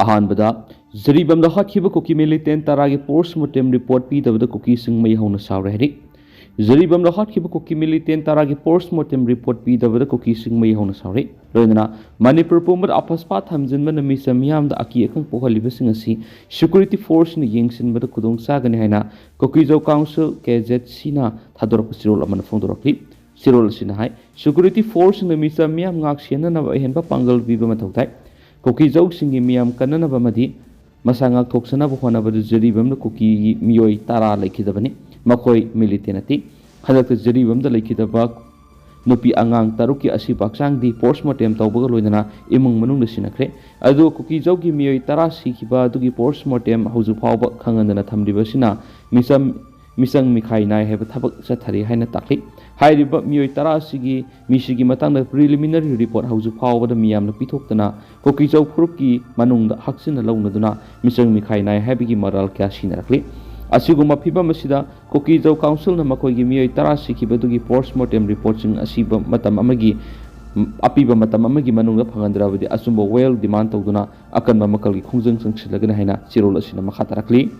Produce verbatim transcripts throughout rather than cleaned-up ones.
ꯑꯍꯥꯟꯕꯗ, ꯖꯤꯔꯤꯕꯥꯝꯗ ꯍꯥꯠꯈꯤꯕ ꯀꯨꯀꯤ militant ꯇꯔꯥꯒꯤ post mortem report ꯄꯤꯗꯕꯗ ꯀꯨꯀꯤꯁꯤꯡ ꯃꯩ ꯍꯧꯅ ꯁꯥꯎꯔꯦ ꯍꯥꯏꯔꯤ꯫ ꯖꯤꯔꯤꯕꯥꯝꯗ ꯍꯥꯠꯈꯤꯕ ꯀꯨꯀꯤ militant ꯇꯔꯥꯒꯤ post mortem report ꯄꯤꯗꯕꯗ ꯀꯨꯀꯤꯁꯤꯡ ꯃꯩ ꯍꯧꯅ ꯁꯥꯎꯔꯤ꯫ ꯂꯣꯏꯅꯅ ꯃꯅꯤꯄꯨꯔ ꯄꯨꯝꯕꯗ ꯑꯐꯁꯄꯥ ꯊꯝꯖꯤꯟꯕꯅ ꯃꯤꯆꯝ ꯃꯤꯌꯥꯝꯗ ꯑꯀꯤ ꯑꯈꯪ ꯄꯣꯛꯍꯜꯂꯤꯕꯁꯤꯡ ꯑꯁꯤ security forceꯅ ꯌꯦꯡꯁꯤꯟꯕꯗ ꯈꯨꯗꯣꯡ ꯆꯥꯒꯅꯤ ꯍꯥꯏꯅ ꯀꯨꯀꯤꯖꯧ council, KZCꯅ ꯊꯥꯗꯣꯔꯛꯄ ꯆꯦꯔꯣꯜ ꯑꯃꯅ ꯐꯣꯡꯗꯣꯔꯛꯂꯤ꯫ ꯆꯦꯔꯣꯜ ꯑꯁꯤꯅ ꯍꯥꯏ, security forceꯁꯤꯡꯅ ꯃꯤꯆꯝ ꯃꯤꯌꯥꯝ ꯉꯥꯛ ꯁꯦꯟꯅꯅꯕ ꯑꯍꯦꯟꯕ ꯄꯥꯡꯒꯜ ꯄꯤꯕ ꯃꯊꯧ ꯇꯥꯏ꯫ ꯀꯨꯀꯤꯖꯧꯁꯤꯡꯒꯤ ꯃꯤꯌꯥꯝ ꯀꯟꯅꯅꯕ ꯑꯃꯗꯤ ꯃꯁꯥ ꯉꯥꯛꯊꯣꯛꯆꯅꯕ ꯍꯣꯠꯅꯕꯗ ꯖꯤꯔꯤꯕꯥꯝꯗ ꯀꯨꯀꯤꯒꯤ ꯃꯤꯑꯣꯏ ꯇꯔꯥ ꯂꯩꯈꯤꯗꯕꯅꯤ꯫ ꯃꯈꯣꯏ militant ꯅꯠꯇꯦ꯫ ꯍꯟꯗꯛꯇ ꯖꯤꯔꯤꯕꯥꯝꯗ ꯂꯩꯈꯤꯗꯕ ꯅꯨꯄꯤ ꯑꯉꯥꯡ ꯇꯔꯨꯛꯀꯤ ꯑꯁꯤꯕ ꯍꯛꯆꯥꯡꯗꯤ post mortem ꯇꯧꯕꯒ ꯂꯣꯏꯅꯅ ꯏꯃꯨꯡ ꯃꯅꯨꯡꯗ ꯁꯤꯟꯅꯈ꯭ꯔꯦ꯫ ꯑꯗꯨꯒ ꯀꯨꯀꯤꯖꯧꯒꯤ ꯃꯤꯑꯣꯏ ꯇꯔꯥ ꯁꯤꯈꯤꯕ ꯑꯗꯨꯒꯤ post mortem ꯍꯧꯖꯤꯛ ꯐꯥꯎꯕ ꯈꯪꯍꯟꯗꯅ ꯊꯝꯂꯤꯕ ꯑꯁꯤꯅ ꯃꯤꯆꯝ, ꯃꯤꯆꯪ ꯃꯤꯈꯥꯏ ꯅꯥꯏ ꯍꯥꯏꯕ ꯊꯕꯛ ꯆꯠꯊꯔꯤ ꯍꯥꯏꯅ ꯇꯥꯛꯂꯤ꯫ ꯍꯥꯏꯔꯤꯕ ꯃꯤꯑꯣꯏ ꯇꯔꯥ ꯑꯁꯤꯒꯤ, ꯃꯤꯁꯤꯒꯤ ꯃꯇꯥꯡꯗ preliminary report ꯍꯧꯖꯤꯛ ꯐꯥꯎꯕꯗ ꯃꯤꯌꯥꯝꯅ ꯄꯤꯊꯣꯛꯇꯅ ꯀꯨꯀꯤꯖꯧ ꯐꯨꯔꯨꯞꯀꯤ ꯃꯅꯨꯡꯗ ꯍꯛꯆꯤꯟꯅ ꯂꯧꯅꯗꯨꯅ ꯃꯤꯆꯪ ꯃꯤꯈꯥꯏ ꯅꯥꯏ ꯍꯥꯏꯕꯒꯤ ꯃꯔꯥꯜ ꯀꯌꯥ ꯁꯤꯟꯅꯔꯛꯂꯤ꯫ ꯑꯁꯤꯒꯨꯝꯕ ꯐꯤꯕꯝ ꯑꯁꯤꯗ ꯀꯨꯀꯤꯖꯧ councilꯅ ꯃꯈꯣꯏꯒꯤ ꯃꯤꯑꯣꯏ ꯇꯔꯥ ꯁꯤꯈꯤꯕꯗꯨꯒꯤ post mortem reportꯁꯤꯡ ꯑꯁꯤꯕ ꯃꯇꯝ ꯑꯃꯒꯤ, ꯑꯄꯤꯕ ꯃꯇꯝ ꯑꯃꯒꯤ ꯃꯅꯨꯡꯗ ꯐꯪꯍꯟꯗ꯭ꯔꯕꯗꯤ ꯑꯆꯨꯝꯕ ꯋꯥꯌꯦꯜ demand ꯇꯧꯗꯨꯅ ꯑꯀꯟꯕ ꯃꯈꯜꯒꯤ ꯈꯣꯡꯖꯪ ꯆꯪꯁꯤꯜꯂꯒꯅꯤ ꯍꯥꯏꯅ ꯆꯦꯔꯣꯜ ꯑꯁꯤꯅ ꯃꯈꯥ ꯇꯥꯔꯛꯂꯤ꯫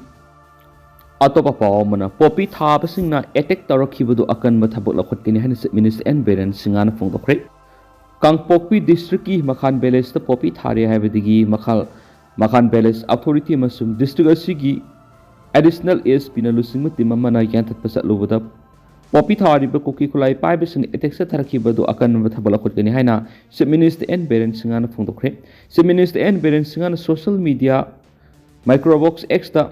ꯑꯇꯣꯞꯄ ꯄꯥꯎ ꯑꯃꯅ, ꯄꯣꯄꯤ ꯊꯥꯕꯁꯤꯡꯅ attack ꯇꯧꯔꯛꯈꯤꯕꯗꯨ ꯑꯀꯟꯕ ꯊꯕꯛ ꯂꯧꯈꯠꯀꯅꯤ ꯍꯥꯏꯅ Chief Minister N ꯕꯤꯔꯦꯟ ꯁꯤꯡꯍꯅ ꯐꯣꯡꯗꯣꯛꯈ꯭ꯔꯦ꯫ ꯀꯥꯡꯄꯣꯛꯄꯤ districtꯀꯤ ꯃꯈꯥꯟ villageꯇ ꯄꯣꯄꯤ ꯊꯥꯔꯦ ꯍꯥꯏꯕꯗꯒꯤ ꯃꯈꯥ, ꯃꯈꯥꯟ village authority ꯑꯃꯁꯨꯡ district ꯑꯁꯤꯒꯤ additional SPꯅ ꯂꯨꯆꯤꯡꯕ team ꯑꯃꯅ ꯌꯥꯟꯊꯠꯄ ꯆꯠꯂꯨꯕꯗ ꯄꯣꯄꯤ ꯊꯥꯔꯤꯕ ꯀꯨꯀꯤ ꯈꯨꯠꯂꯥꯏ ꯄꯥꯏꯕꯁꯤꯡꯅ attack ꯆꯠꯊꯔꯛꯈꯤꯕ ꯑꯗꯨ ꯑꯀꯟꯕ ꯊꯕꯛ ꯂꯧꯈꯠꯀꯅꯤ ꯍꯥꯏꯅ Chief Minister N ꯕꯤꯔꯦꯟ ꯁꯤꯡꯍꯅ ꯐꯣꯡꯗꯣꯛꯈ꯭ꯔꯦ꯫ Chief Minister N ꯕꯤꯔꯦꯟ ꯁꯤꯡꯍꯅ social media Microvox Xꯇ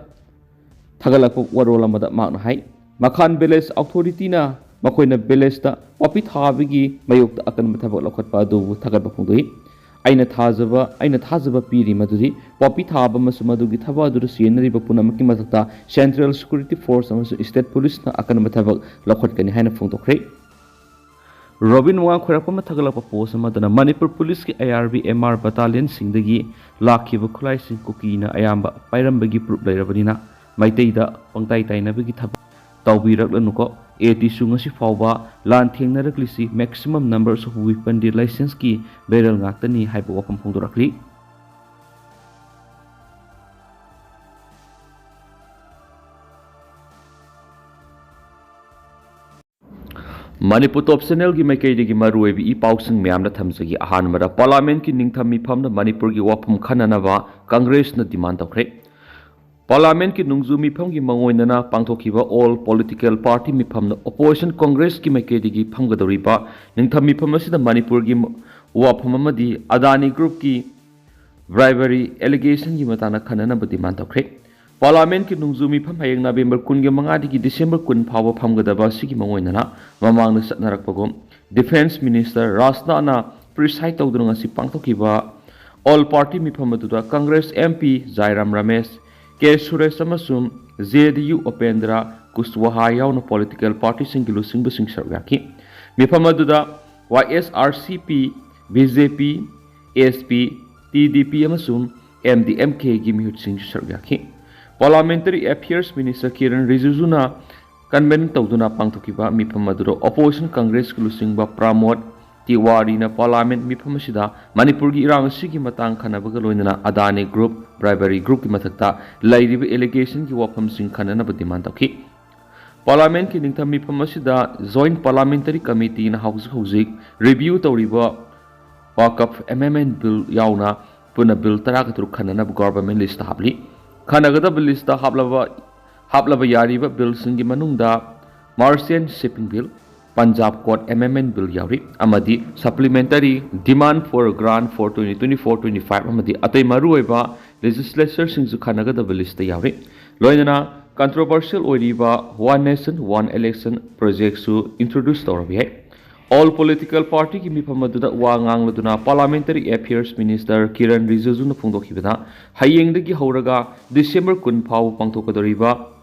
ꯊꯥꯒꯠꯂꯛꯄ ꯋꯥꯔꯣꯜ ꯑꯃꯗ ꯃꯍꯥꯛꯅ ꯍꯥꯏ, ꯃꯈꯥꯟ village authorityꯅ ꯃꯈꯣꯏꯅ villageꯇ ꯄꯣꯄꯤ ꯊꯥꯕꯒꯤ ꯃꯥꯌꯣꯛꯇ ꯑꯀꯟꯕ ꯊꯕꯛ ꯂꯧꯈꯠꯄ ꯑꯗꯨꯕꯨ ꯊꯥꯒꯠꯄ ꯐꯣꯡꯗꯣꯛꯏ꯫ ꯑꯩꯅ ꯊꯥꯖꯕ, ꯑꯩꯅ ꯊꯥꯖꯕ ꯄꯤꯔꯤ ꯃꯗꯨꯗꯤ ꯄꯣꯄꯤ ꯊꯥꯕ ꯑꯃꯁꯨꯡ ꯃꯗꯨꯒꯤ ꯊꯕꯛ ꯑꯗꯨꯗ ꯁꯤꯖꯤꯟꯅꯔꯤꯕ ꯄꯨꯝꯅꯃꯛꯀꯤ ꯃꯊꯛꯇ Central Security Force ꯑꯃꯁꯨꯡ State Policeꯅ ꯑꯀꯟꯕ ꯊꯕꯛ ꯂꯧꯈꯠꯀꯅꯤ ꯍꯥꯏꯅ ꯐꯣꯡꯗꯣꯛꯈ꯭ꯔꯦ꯫ ꯔꯣꯕꯤꯟ ꯋꯥꯉꯥꯡ ꯈꯣꯏꯔꯥꯛꯄꯝꯅ ꯊꯥꯒꯠꯂꯛꯄ post ꯑꯃꯗꯅ ꯃꯅꯤꯄꯨꯔ ꯄꯨꯂꯤꯁꯀꯤ IRB MR battalionꯁꯤꯡꯗꯒꯤ ꯂꯥꯛꯈꯤꯕ ꯈꯨꯠꯂꯥꯏꯁꯤꯡ ꯀꯨꯀꯤꯅ ꯑꯌꯥꯝꯕ ꯄꯥꯏꯔꯝꯕꯒꯤ proof ꯂꯩꯔꯕꯅꯤꯅ ꯃꯩꯇꯩꯗ ꯄꯪꯇꯥꯏ ꯇꯥꯏꯅꯕꯒꯤ ꯊꯕꯛ ꯇꯧꯕꯤꯔꯛꯂꯅꯨꯀꯣ꯫ ATꯁꯨ ꯉꯁꯤ ꯐꯥꯎꯕ ꯂꯥꯟ ꯊꯦꯡꯅꯔꯛꯂꯤꯁꯤ maximum numbers of weaponry licenseꯀꯤ barrel ꯉꯥꯛꯇꯅꯤ ꯍꯥꯏꯕ ꯋꯥꯐꯝ ꯐꯣꯡꯗꯣꯔꯛꯂꯤ꯫ ꯃꯅꯤꯄꯨꯔ ꯇꯣꯞ ꯆꯦꯅꯦꯜꯒꯤ ꯃꯥꯏꯀꯩꯗꯒꯤ ꯃꯔꯨꯑꯣꯏꯕ ꯏ ꯄꯥꯎꯁꯤꯡ ꯃꯌꯥꯝꯅ ꯊꯝꯖꯒꯦ꯫ ꯑꯍꯥꯟꯕꯗ, ꯄꯥꯔꯂꯥꯃꯦꯟꯠꯀꯤ ꯅꯤꯡꯊꯝ ꯃꯤꯐꯝꯗ ꯃꯅꯤꯄꯨꯔꯒꯤ ꯋꯥꯐꯝ ꯈꯟꯅꯅꯕ ꯀꯪꯒ꯭ꯔꯦꯁꯅ ꯗꯤꯃꯥꯟ ꯇꯧꯈ꯭ꯔꯦ꯫ ꯄꯥꯔꯂꯥꯃꯦꯟꯠꯀꯤ ꯅꯣꯡꯖꯨ ꯃꯤꯐꯝꯒꯤ ꯃꯥꯡꯑꯣꯏꯅꯅ ꯄꯥꯡꯊꯣꯛꯈꯤꯕ ꯑꯣꯜ ꯄꯣꯂꯤꯇꯤꯀꯦꯜ ꯄꯥꯔꯇꯤ ꯃꯤꯐꯝꯗ ꯑꯣꯄꯣꯖꯤꯁꯟ ꯀꯪꯒ꯭ꯔꯦꯁꯀꯤ ꯃꯥꯏꯀꯩꯗꯒꯤ ꯐꯝꯒꯗꯧꯔꯤꯕ ꯅꯤꯡꯊꯝ ꯃꯤꯐꯝ ꯑꯁꯤꯗ ꯃꯅꯤꯄꯨꯔꯒꯤ ꯋꯥꯐꯝ ꯑꯃꯗꯤ ꯑꯗꯥꯅꯤ ꯒ꯭ꯔꯨꯞꯀꯤ ꯕ꯭ꯔꯥꯏꯕꯔꯤ ꯑꯦꯂꯤꯒꯦꯁꯟꯒꯤ ꯃꯇꯥꯡꯗ ꯈꯟꯅꯅꯕ ꯗꯤꯃꯥꯟ ꯇꯧꯈ꯭ꯔꯦ꯫ ꯄꯥꯔꯂꯥꯃꯦꯟꯠꯀꯤ ꯅꯣꯡꯖꯨ ꯃꯤꯐꯝ ꯍꯌꯦꯡ ꯅꯕꯦꯝꯕꯔ ꯀꯨꯟꯒꯤ ꯃꯉꯥꯗꯒꯤ ꯗꯤꯁꯦꯝꯕꯔ ꯀꯨꯟ ꯐꯥꯎꯕ ꯐꯝꯒꯗꯕ ꯑꯁꯤꯒꯤ ꯃꯥꯡꯑꯣꯏꯅꯅ ꯃꯃꯥꯡꯗ ꯆꯠꯅꯔꯛꯄꯒꯨꯝ ꯗꯤꯐꯦꯟꯁ ꯃꯤꯅꯤꯁꯇꯔ ꯔꯥꯖꯅꯥꯊꯅ ꯄ꯭ꯔꯤꯁꯥꯏꯗ ꯇꯧꯗꯨꯅ ꯉꯁꯤ ꯄꯥꯡꯊꯣꯛꯈꯤꯕ ꯑꯣꯜ ꯄꯥꯔꯇꯤ ꯃꯤꯐꯝ ꯑꯗꯨꯗ ꯀꯪꯒ꯭ꯔꯦꯁ ꯑꯦꯝ ꯄꯤ ꯖꯥꯏꯔꯥꯝ ꯔꯃꯦꯁ, ꯀꯦ ꯁꯨꯔꯦꯁ ꯑꯃꯁꯨꯡ ꯖꯦ ꯗꯤ ꯌꯨ ꯎꯄꯦꯟꯗ꯭ꯔ ꯀꯨꯁꯋꯥꯍꯥ ꯌꯥꯎꯅ ꯄꯣꯂꯤꯇꯤꯀꯦꯜ ꯄꯥꯔꯇꯤꯁꯤꯡꯒꯤ ꯂꯨꯆꯤꯡꯕꯁꯤꯡ ꯁꯔꯨꯛ ꯌꯥꯈꯤ꯫ ꯃꯤꯐꯝ ꯑꯗꯨꯗ ꯋꯥꯏ ꯑꯦꯁ ꯑꯥꯔ ꯁꯤ ꯄꯤ, ꯕꯤ ꯖꯦ ꯄꯤ, ꯑꯦꯁ ꯄꯤ, ꯇꯤ ꯗꯤ ꯄꯤ ꯑꯃꯁꯨꯡ ꯑꯦꯝ ꯗꯤ ꯑꯦꯝ ꯀꯦꯒꯤ ꯃꯤꯍꯨꯠꯁꯤꯡꯁꯨ ꯁꯔꯨꯛ ꯌꯥꯈꯤ꯫ ꯄꯥꯔꯂꯥꯃꯦꯟꯇꯔꯤ ꯑꯦꯐꯤꯌꯔꯁ ꯃꯤꯅꯤꯁꯇꯔ ꯀꯤꯔꯟ ꯔꯤꯖꯤꯖꯨꯅ ꯀꯟꯚꯦꯟ ꯇꯧꯗꯨꯅ ꯄꯥꯡꯊꯣꯛꯈꯤꯕ ꯃꯤꯐꯝ ꯑꯗꯨꯗ ꯑꯣꯄꯣꯖꯤꯁꯟ ꯀꯪꯒ꯭ꯔꯦꯁꯀꯤ ꯂꯨꯆꯤꯡꯕ ꯄ꯭ꯔꯃꯣꯗ ꯇꯤꯋꯥꯔꯤꯅ ꯄꯥꯔꯂꯥꯃꯦꯟꯠ ꯃꯤꯐꯝ ꯑꯁꯤꯗ ꯃꯅꯤꯄꯨꯔꯒꯤ ꯏꯔꯥꯡ ꯑꯁꯤꯒꯤ ꯃꯇꯥꯡ ꯈꯟꯅꯕꯒ ꯂꯣꯏꯅꯅ ꯑꯗꯥꯅꯤ ꯒ꯭ꯔꯨꯞ, ꯕ꯭ꯔꯥꯏꯕꯔꯤ ꯒ꯭ꯔꯨꯞꯀꯤ ꯃꯊꯛꯇ ꯂꯩꯔꯤꯕ ꯑꯦꯂꯤꯒꯦꯁꯟꯒꯤ ꯋꯥꯐꯝꯁꯤꯡ ꯈꯟꯅꯅꯕ ꯗꯤꯃꯥꯟ ꯇꯧꯈꯤ꯫ ꯄꯥꯔꯂꯥꯃꯦꯟꯠꯀꯤ ꯅꯤꯡꯊꯝ ꯃꯤꯐꯝ ꯑꯁꯤꯗ ꯖꯣꯏꯟꯠ ꯄꯥꯔꯂꯥꯃꯦꯟꯇꯔꯤ ꯀꯃꯤꯇꯤꯅ ꯍꯧꯖꯤꯛ ꯍꯧꯖꯤꯛ ꯔꯤꯚ꯭ꯌꯨ ꯇꯧꯔꯤꯕ ꯋꯥꯀꯐ ꯑꯦꯃꯦꯟꯃꯦꯟꯠ ꯕꯤꯜ ꯌꯥꯎꯅ ꯄꯨꯟꯅ ꯕꯤꯜ ꯇꯔꯥꯒ ꯇꯔꯨꯛ ꯈꯟꯅꯅꯕ ꯒꯣꯚꯔꯟꯃꯦꯟꯠ ꯂꯤꯁꯇ ꯍꯥꯞꯂꯤ꯫ ꯈꯟꯅꯒꯗꯕ ꯂꯤꯁꯇ ꯍꯥꯞꯂꯕ, ꯍꯥꯞꯂꯕ ꯌꯥꯔꯤꯕ ꯕꯤꯜꯁꯤꯡꯒꯤ ꯃꯅꯨꯡꯗ merchant shipping bill, Punjab code amendment bill ꯌꯥꯎꯔꯤ ꯑꯃꯗꯤ supplementary demand for grant for twenty twenty four twenty five ꯑꯃꯗꯤ ꯑꯇꯩ ꯃꯔꯨꯑꯣꯏꯕ ꯂꯦꯖꯤꯁꯂꯦꯆꯔꯁꯤꯡꯁꯨ ꯈꯟꯅꯒꯗꯕ ꯂꯤꯁꯇ ꯌꯥꯎꯔꯤ꯫ ꯂꯣꯏꯅꯅ ꯀꯟꯇ꯭ꯔꯣꯚꯔꯁꯤꯌꯦꯜ ꯑꯣꯏꯔꯤꯕ ꯋꯥꯟ ꯅꯦꯁꯟ ꯋꯥꯟ ꯏꯂꯦꯛꯁꯟ ꯄ꯭ꯔꯣꯖꯦꯛꯁꯨ ꯏꯟꯇ꯭ꯔꯣꯗ꯭ꯌꯨꯁ ꯇꯧꯔꯕ ꯌꯥꯏ꯫ ꯑꯣꯜ ꯄꯣꯂꯤꯇꯤꯀꯦꯜ ꯄꯥꯔꯇꯤꯒꯤ ꯃꯤꯐꯝ ꯑꯗꯨꯗ ꯋꯥ ꯉꯥꯡꯂꯗꯨꯅ ꯄꯥꯔꯂꯥꯃꯦꯟꯇꯔꯤ ꯑꯦꯐꯤꯌꯔꯁ ꯃꯤꯅꯤꯁꯇꯔ ꯀꯤꯔꯟ ꯔꯤꯖꯤꯖꯨꯅ ꯐꯣꯡꯗꯣꯛꯈꯤꯕꯗ, ꯍꯌꯦꯡꯗꯒꯤ ꯍꯧꯔꯒ ꯗꯤꯁꯦꯝꯕꯔ ꯀꯨꯟ ꯐꯥꯎꯕ ꯄꯥꯡꯊꯣꯛꯀꯗꯧꯔꯤꯕ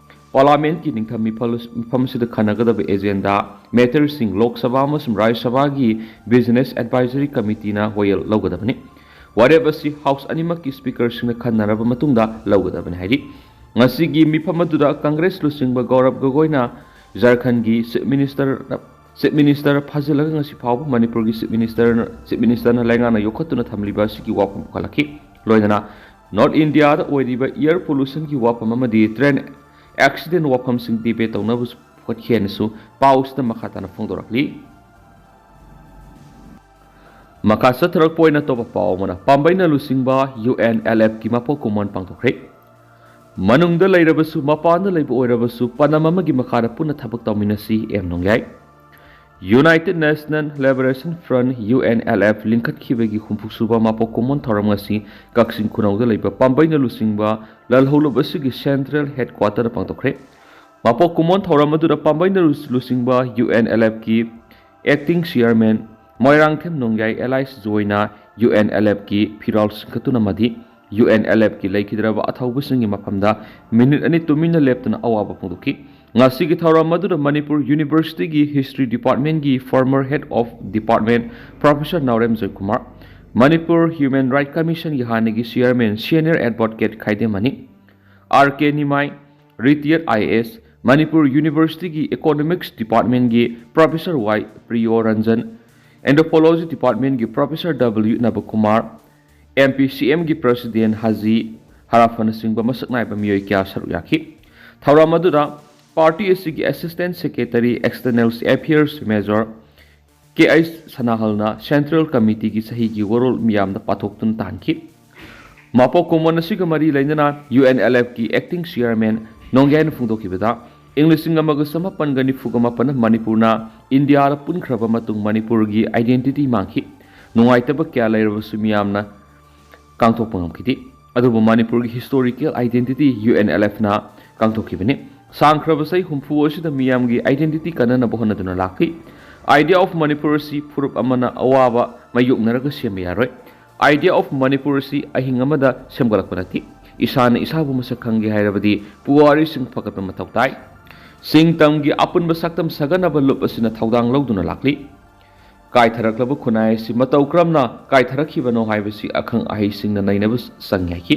ꯄꯥꯔꯂꯥꯃꯦꯟꯠꯀꯤ ꯅꯤꯡꯊꯝ ꯃꯤꯐꯝ, ꯃꯤꯐꯝ ꯑꯁꯤꯗ ꯈꯟꯅꯒꯗꯕ ꯑꯦꯖꯦꯟꯗꯥ ꯃꯦꯇꯔꯁꯤꯡ ꯂꯣꯛ ꯁꯚꯥ ꯑꯃꯁꯨꯡ ꯔꯥꯖ꯭ꯌ ꯁꯚꯥꯒꯤ ꯕꯤꯖꯤꯅꯦꯁ ꯑꯦꯗꯚꯥꯏꯖꯔꯤ ꯀꯃꯤꯇꯤꯅ ꯋꯥꯌꯦꯜ ꯂꯧꯒꯗꯕꯅꯤ꯫ ꯋꯥꯔꯦꯞ ꯑꯁꯤ ꯍꯥꯎꯁ ꯑꯅꯤꯃꯛꯀꯤ ꯁ꯭ꯄꯤꯀꯔꯁꯤꯡꯅ ꯈꯟꯅꯔꯕ ꯃꯇꯨꯡꯗ ꯂꯧꯒꯗꯕꯅꯤ ꯍꯥꯏꯔꯤ꯫ ꯉꯁꯤꯒꯤ ꯃꯤꯐꯝ ꯑꯗꯨꯗ ꯀꯪꯒ꯭ꯔꯦꯁ ꯂꯨꯆꯤꯡꯕ ꯒꯧꯔꯕ ꯒꯣꯒꯣꯏꯅ ꯖꯔꯈꯟꯒꯤ ꯆꯤꯐ ꯃꯤꯅꯤꯁꯇꯔ, ꯆꯤꯐ ꯃꯤꯅꯤꯁꯇꯔ ꯐꯥꯖꯤꯜꯂꯒ ꯉꯁꯤ ꯐꯥꯎꯕ ꯃꯅꯤꯄꯨꯔꯒꯤ ꯆꯤꯐ ꯃꯤꯅꯤꯁꯇꯔꯅ, ꯆꯤꯐ ꯃꯤꯅꯤꯁꯇꯔꯅ ꯂꯩꯉꯥꯛꯅ ꯌꯣꯛꯈꯠꯇꯨꯅ ꯊꯝꯂꯤꯕ ꯑꯁꯤꯒꯤ ꯋꯥꯐꯝ ꯄꯨꯈꯠꯂꯛꯈꯤ꯫ ꯂꯣꯏꯅꯅ ꯅꯣꯔꯠ ꯏꯟꯗꯤꯌꯥꯗ ꯑꯣꯏꯔꯤꯕ ꯏꯌꯔ ꯄꯣꯂꯨꯁꯟꯒꯤ ꯋꯥꯐꯝ ꯑꯃꯗꯤ ꯇ꯭ꯔꯦꯟ ꯑꯦꯛꯁꯤꯗꯦꯟ ꯋꯥꯐꯝꯁꯤꯡ ꯗꯤꯕꯦꯠ ꯇꯧꯅꯕꯁꯨ ꯈꯣꯠꯈꯤ ꯍꯥꯏꯅꯁꯨ ꯄꯥꯎꯁꯤꯗ ꯃꯈꯥ ꯇꯥꯅ ꯐꯣꯡꯗꯣꯔꯛꯂꯤ꯫ ꯃꯈꯥ ꯆꯠꯊꯔꯛꯄ ꯑꯣꯏꯅ ꯑꯇꯣꯞꯄ ꯄꯥꯎ ꯑꯃꯅ, ꯄꯥꯝꯕꯩꯅ ꯂꯨꯆꯤꯡꯕ ꯌꯨ ꯑꯦꯟ ꯑꯦꯜ ꯑꯦꯐꯀꯤ ꯃꯄꯣꯛ ꯀꯨꯝꯑꯣꯟ ꯄꯥꯡꯊꯣꯛꯈ꯭ꯔꯦ꯫ ꯃꯅꯨꯡꯗ ꯂꯩꯔꯕꯁꯨ ꯃꯄꯥꯟꯗ ꯂꯩꯕ ꯑꯣꯏꯔꯕꯁꯨ ꯄꯅꯝ ꯑꯃꯒꯤ ꯃꯈꯥꯗ ꯄꯨꯟꯅ ꯊꯕꯛ ꯇꯧꯃꯤꯟꯅꯁꯤ, M Nongyai. United National Liberation Front, U N L F, ꯂꯤꯡꯈꯠꯈꯤꯕꯒꯤ ꯍꯨꯝꯐꯨ ꯁꯨꯕ ꯃꯄꯣꯛ ꯀꯨꯝꯑꯣꯟ ꯊꯧꯔꯝ ꯉꯁꯤ ꯀꯛꯆꯤꯡ ꯈꯨꯅꯧꯗ ꯂꯩꯕ ꯄꯥꯝꯕꯩꯅ ꯂꯨꯆꯤꯡꯕ ꯂꯜꯍꯧꯂꯨꯞ ꯑꯁꯤꯒꯤ ꯁꯦꯟꯇ꯭ꯔꯦꯜ ꯍꯦꯗꯀ꯭ꯋꯥꯇꯔꯗ ꯄꯥꯡꯊꯣꯛꯈ꯭ꯔꯦ꯫ ꯃꯄꯣꯛ ꯀꯨꯝꯑꯣꯟ ꯊꯧꯔꯝ ꯑꯗꯨꯗ ꯄꯥꯝꯕꯩꯅ ꯂꯨ-, ꯂꯨꯆꯤꯡꯕ ꯌꯨ ꯑꯦꯟ ꯑꯦꯜ ꯑꯦꯐꯀꯤ acting chairman Moirangthem Nongyai alias ꯖꯣꯏꯅ ꯌꯨ ꯑꯦꯟ ꯑꯦꯜ ꯑꯦꯐꯀꯤ ꯐꯤꯔꯥꯜ ꯆꯤꯡꯈꯠꯇꯨꯅ ꯑꯃꯗꯤ ꯌꯨ ꯑꯦꯟ ꯑꯦꯜ ꯑꯦꯐꯀꯤ ꯂꯩꯈꯤꯗ꯭ꯔꯕ ꯑꯊꯧꯕꯁꯤꯡꯒꯤ ꯃꯐꯝꯗ ꯃꯤꯅꯤꯠ ꯑꯅꯤ ꯇꯨꯃꯤꯟꯅ ꯂꯦꯞꯇꯨꯅ ꯑꯋꯥꯕ ꯐꯣꯡꯗꯣꯛꯈꯤ꯫ ꯉꯁꯤꯒꯤ ꯊꯧꯔꯝ ꯑꯗꯨꯗ ꯃꯅꯤꯄꯨꯔ ꯌꯨꯅꯤꯚꯔꯁꯤꯇꯤꯒꯤ ꯍꯤꯁꯇ꯭ꯔꯤ ꯗꯤꯄꯥꯔꯠꯃꯦꯟꯒꯤ former head of department Professor Naorem Joykumar, Manipur human right ꯀꯃꯤꯁꯟꯒꯤ ꯍꯥꯟꯅꯒꯤ chairman senior advocate Khaidem Mani, R K Nimai, retired I A S, Manipur ꯌꯨꯅꯤꯚꯔꯁꯤꯇꯤꯒꯤ ꯏꯀꯣꯅꯣꯃꯤꯛꯁ ꯗꯤꯄꯥꯔꯠꯃꯦꯟꯒꯤ professor Y Priyo Ranjan, anthropology ꯗꯤꯄꯥꯔꯠꯃꯦꯟꯒꯤ professor W Nabakumar, M P C ꯑꯦꯝꯒꯤ ꯄ꯭ꯔꯁꯤꯗꯦꯟ ꯍꯥꯖꯤ ꯍꯔꯥꯐꯅꯆꯤꯡꯕ ꯃꯁꯛ ꯅꯥꯏꯕ ꯃꯤꯑꯣꯏ ꯀꯌꯥ ꯁꯔꯨꯛ ꯌꯥꯈꯤ꯫ ꯊꯧꯔꯝ ꯑꯗꯨꯗ ꯄꯥꯔꯇꯤ ꯑꯁꯤꯒꯤ assistant secretary external affairs major K H ꯁꯅꯥꯍꯜꯅ ꯁꯦꯟꯇ꯭ꯔꯦꯜ ꯀꯃꯤꯇꯤꯒꯤ ꯆꯍꯤꯒꯤ ꯋꯥꯔꯣꯜ ꯃꯤꯌꯥꯝꯗ ꯄꯥꯊꯣꯛꯇꯨꯅ ꯇꯥꯍꯟꯈꯤ꯫ ꯃꯄꯣꯛ ꯀꯨꯝꯑꯣꯟ ꯑꯁꯤꯒ ꯃꯔꯤ ꯂꯩꯅꯅ ꯌꯨ ꯑꯦꯟ ꯑꯦꯜ ꯑꯦꯐꯀꯤ ꯑꯦꯛꯇꯤꯡ ꯆꯤꯌꯔꯃꯦꯟ ꯅꯣꯡꯌꯥꯏꯅ ꯐꯣꯡꯗꯣꯛꯈꯤꯕꯗ, ꯏꯪ ꯂꯤꯁꯤꯡ ꯑꯃꯒ ꯆꯃꯥꯄꯟꯒ ꯅꯤꯐꯨꯒ ꯃꯥꯄꯟꯗ ꯃꯅꯤꯄꯨꯔꯅ ꯏꯟꯗꯤꯌꯥꯗ ꯄꯨꯟꯈ꯭ꯔꯕ ꯃꯇꯨꯡ ꯃꯅꯤꯄꯨꯔꯒꯤ identity ꯃꯥꯡꯈꯤ꯫ ꯅꯨꯡꯉꯥꯏꯇꯕ ꯀꯌꯥ ꯂꯩꯔꯕꯁꯨ ꯃꯤꯌꯥꯝꯅ ꯀꯥꯡꯊꯣꯛꯄ ꯉꯝꯈꯤꯗꯦ꯫ ꯑꯗꯨꯕꯨ ꯃꯅꯤꯄꯨꯔꯒꯤ historical identity U N L ꯑꯦꯐꯅ ꯀꯥꯡꯊꯣꯛꯈꯤꯕꯅꯤ꯫ ꯁꯥꯡꯈ꯭ꯔꯕ ꯆꯍꯤ ꯍꯨꯝꯐꯨ ꯑꯁꯤꯗ ꯃꯤꯌꯥꯝꯒꯤ identity ꯀꯟꯅꯅꯕ ꯍꯣꯠꯅꯗꯨꯅ ꯂꯥꯛꯂꯤ꯫ Idea of ꯃꯅꯤꯄꯨꯔ ꯑꯁꯤ ꯐꯨꯔꯨꯞ ꯑꯃꯅ ꯑꯋꯥꯕ ꯃꯥꯌꯣꯛꯅꯔꯒ ꯁꯦꯝꯕ ꯌꯥꯔꯣꯏ꯫ Idea of ꯃꯅꯤꯄꯨꯔ ꯑꯁꯤ ꯑꯍꯤꯡ ꯑꯃꯗ ꯁꯦꯝꯒꯠꯂꯛꯄ ꯅꯠꯇꯦ꯫ ꯏꯁꯥꯅ ꯏꯁꯥꯕꯨ ꯃꯁꯛ ꯈꯪꯒꯦ ꯍꯥꯏꯔꯕꯗꯤ ꯄꯨꯋꯥꯔꯤꯁꯤꯡ ꯐꯒꯠꯄ ꯃꯊꯧ ꯇꯥꯏ꯫ ꯆꯤꯡ ꯇꯝꯒꯤ ꯑꯄꯨꯟꯕ ꯁꯛꯇꯝ ꯁꯥꯒꯠꯅꯕ ꯂꯨꯞ ꯑꯁꯤꯅ ꯊꯧꯗꯥꯡ ꯂꯧꯗꯨꯅ ꯂꯥꯛꯂꯤ꯫ ꯀꯥꯏꯊꯔꯛꯂꯕ ꯈꯨꯟꯅꯥꯏ ꯑꯁꯤ ꯃꯇꯧ ꯀꯔꯝꯅ ꯀꯥꯏꯊꯔꯛꯈꯤꯕꯅꯣ ꯍꯥꯏꯕꯁꯤ ꯑꯈꯪ ꯑꯍꯩꯁꯤꯡꯅ ꯅꯩꯅꯕ ꯆꯪꯏ ꯍꯥꯏꯈꯤ꯫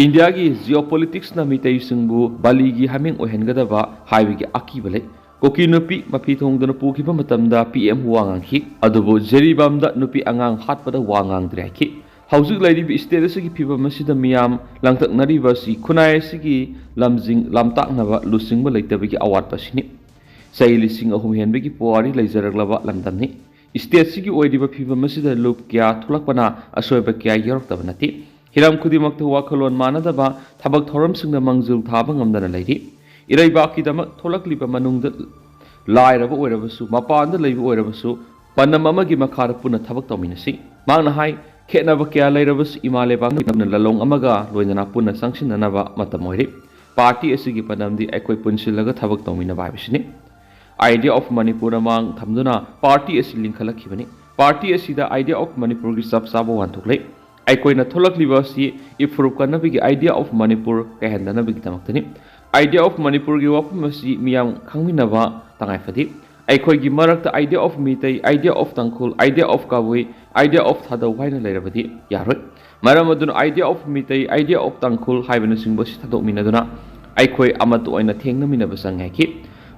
ꯏꯟꯗꯤꯌꯥꯒꯤ geopolitics ꯅ ꯃꯤꯇꯩꯁꯤꯡꯕꯨ ꯕꯥꯂꯤꯒꯤ ꯍꯥꯃꯦꯡ ꯑꯣꯏꯍꯟꯒꯗꯕ ꯍꯥꯏꯕꯒꯤ ꯑꯀꯤꯕ ꯂꯩ꯫ ꯀꯨꯀꯤ ꯅꯨꯄꯤ ꯃꯐꯤ ꯊꯣꯡꯗꯨꯅ ꯄꯨꯈꯤꯕ ꯃꯇꯝꯗ ꯄꯤ ꯑꯦꯝ ꯋꯥ ꯉꯥꯡꯈꯤ, ꯑꯗꯨꯕꯨ ꯖꯤꯔꯤꯕꯥꯝꯗ ꯅꯨꯄꯤ ꯑꯉꯥꯡ ꯍꯥꯠꯄꯗ ꯋꯥ ꯉꯥꯡꯗ꯭ꯔꯦ ꯍꯥꯏꯈꯤ꯫ ꯍꯧꯖꯤꯛ ꯂꯩꯔꯤꯕ state ꯑꯁꯤꯒꯤ ꯐꯤꯕꯝ ꯑꯁꯤꯗ ꯃꯤꯌꯥꯝ ꯂꯥꯡꯇꯛꯅꯔꯤꯕ ꯑꯁꯤ ꯈꯨꯟꯅꯥꯏ ꯑꯁꯤꯒꯤ ꯂꯝꯖꯤꯡ ꯂꯝꯇꯥꯛꯅꯕ ꯂꯨꯆꯤꯡꯕ ꯂꯩꯇꯕꯒꯤ ꯑꯋꯥꯠꯄ ꯑꯁꯤꯅꯤ꯫ ꯆꯍꯤ ꯂꯤꯁꯤꯡ ꯑꯍꯨꯝ ꯍꯦꯟꯕꯒꯤ ꯄꯨꯋꯥꯔꯤ ꯂꯩꯖꯔꯛꯂꯕ ꯂꯝꯗꯝꯅꯤ꯫ State ꯑꯁꯤꯒꯤ ꯑꯣꯏꯔꯤꯕ ꯐꯤꯕꯝ ꯑꯁꯤꯗ ꯂꯨꯞ ꯀꯌꯥ ꯊꯣꯛꯂꯛꯄꯅ ꯑꯁꯣꯏꯕ ꯀꯌꯥ ꯌꯥꯎꯔꯛꯇꯕ ꯅꯠꯇꯦ꯫ ꯍꯤꯔꯝ ꯈꯨꯗꯤꯡꯃꯛꯇ ꯋꯥꯈꯜꯂꯣꯟ ꯃꯥꯟꯅꯗꯕ, ꯊꯕꯛ ꯊꯧꯔꯝꯁꯤꯡꯗ ꯃꯥꯡꯖꯤꯜ ꯊꯥꯕ ꯉꯝꯗꯅ ꯂꯩꯔꯤ꯫ ꯏꯔꯩꯕꯥꯛꯀꯤꯗꯃꯛ ꯊꯣꯛꯂꯛꯂꯤꯕ ꯃꯅꯨꯡꯗ ꯂꯥꯏꯔꯕ ꯑꯣꯏꯔꯕꯁꯨ, ꯃꯄꯥꯟꯗ ꯂꯩꯕ ꯑꯣꯏꯔꯕꯁꯨ, ꯄꯥꯟꯗꯝ ꯑꯃꯒꯤ ꯃꯈꯥꯗ ꯄꯨꯟꯅ ꯊꯕꯛ ꯇꯧꯃꯤꯟꯅꯁꯤ꯫ ꯃꯍꯥꯛꯅ ꯍꯥꯏ, ꯈꯦꯠꯅꯕ ꯀꯌꯥ ꯂꯩꯔꯕꯁꯨ ꯏꯃꯥ ꯂꯩꯕꯥꯛꯅ ꯂꯂꯣꯡ ꯑꯃꯒ ꯂꯣꯏꯅꯅ ꯄꯨꯟꯅ ꯆꯪꯁꯤꯟꯅꯅꯕ ꯃꯇꯝ ꯑꯣꯏꯔꯦ꯫ Party ꯑꯁꯤꯒꯤ ꯄꯥꯟꯗꯝꯗꯤ ꯑꯩꯈꯣꯏ ꯄꯨꯟꯁꯤꯜꯂꯒ ꯊꯕꯛ ꯇꯧꯃꯤꯟꯅꯕ ꯍꯥꯏꯕꯁꯤꯅꯤ꯫ Idea of ꯃꯅꯤꯄꯨꯔꯅ ꯃꯥꯡ ꯊꯝꯗꯨꯅ party ꯑꯁꯤ ꯂꯤꯡꯈꯠꯂꯛꯈꯤꯕꯅꯤ꯫ Party ꯑꯁꯤꯗ Idea of ꯃꯅꯤꯄꯨꯔꯒꯤ ꯆꯞ ꯆꯥꯕ ꯋꯥꯍꯟꯊꯣꯛ ꯂꯩ꯫ ꯑꯩꯈꯣꯏꯅ ꯊꯣꯛꯂꯛꯂꯤꯕ ꯑꯁꯤ ꯏꯐꯨꯔꯨꯞ ꯀꯟꯅꯕꯒꯤ Idea of Manipur ꯀꯥꯏꯍꯟꯗꯅꯕꯒꯤꯗꯃꯛꯇꯅꯤ꯫ Idea of ꯃꯅꯤꯄꯨꯔꯒꯤ ꯋꯥꯐꯝ ꯑꯁꯤ ꯃꯤꯌꯥꯝ ꯈꯪꯃꯤꯟꯅꯕ ꯇꯉꯥꯏ ꯐꯗꯦ꯫ ꯑꯩꯈꯣꯏꯒꯤ ꯃꯔꯛꯇ Idea of Meitei, Idea of Tangkhul, Idea of Kabui, Idea of ꯊꯥꯗꯧ ꯍꯥꯏꯅ ꯂꯩꯔꯕꯗꯤ ꯌꯥꯔꯣꯏ꯫ ꯃꯔꯝ ꯑꯗꯨꯅ Idea of Meitei, Idea of ꯇꯥꯡꯈꯨꯜ ꯍꯥꯏꯕꯅꯆꯤꯡꯕ ꯑꯁꯤ ꯊꯥꯗꯣꯛꯃꯤꯟꯅꯗꯨꯅ ꯑꯩꯈꯣꯏ ꯑꯃꯠꯇ ꯑꯣꯏꯅ ꯊꯦꯡꯅꯃꯤꯟꯅꯕ ꯆꯪꯉꯤ ꯍꯥꯏꯈꯤ꯫